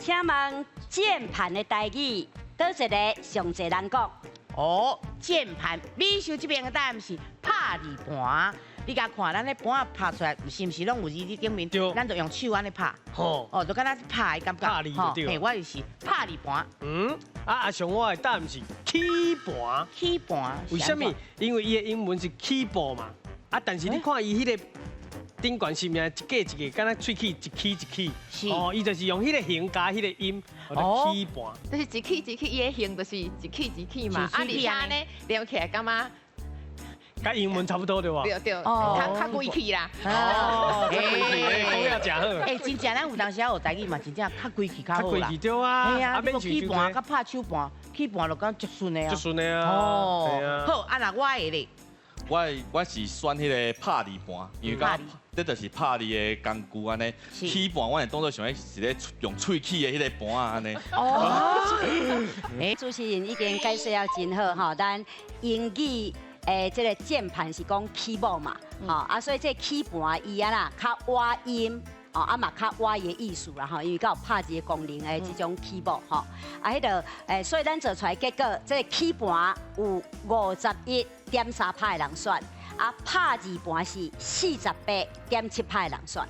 請問鍵盤的台語，佗一个上濟人講？哦，鍵盤，美秀這邊的答案是拍字盤。你共看，咱咧盤仔拍出來，是毋是攏有字佇頂面？對。咱就用手按呢拍。哦，就敢若拍的感覺。拍字就對。嘿，我就是拍字盤。啊阿上我的答案是起盤。起盤。為啥物？因為伊的英文是 keyboard 嘛。啊，但是你看伊彼個頂懸是毋是一格一格，敢若喙齒一齒一齒？是。哦，伊就是用彼個形加彼個音，哦，起盤。就是一齒一齒，伊的形就是一齒一齒嘛。啊，而且呢，連起來感覺佮英文差不多對無？對對，較較規氣啦。哦，較規氣，講了誠好。欸，真正咱有當時仔學台語嘛，真正較規氣較好啦。較規氣對啊。係啊，你起盤佮拍手盤，起盤就講足順的啊。足順的啊。哦，好，啊若我的咧。我是選彼个拍字盤，因為感覺這就是拍字的工具按呢。齒盤我會當作想欲是咧用喙齒的彼个盤仔按呢。哦。主持人已經解釋了真好吼，咱英語的這个鍵盤是講 keyboard 嘛，吼啊，所以這個齒盤伊啊啦較倚音，哦啊嘛較倚伊的意思啦吼，因為較有拍字的功能的這種 keyboard 吼，啊彼个所以咱做出來結果，這个齒盤有51.3趴的人選，啊拍字盤是48.7趴的人選。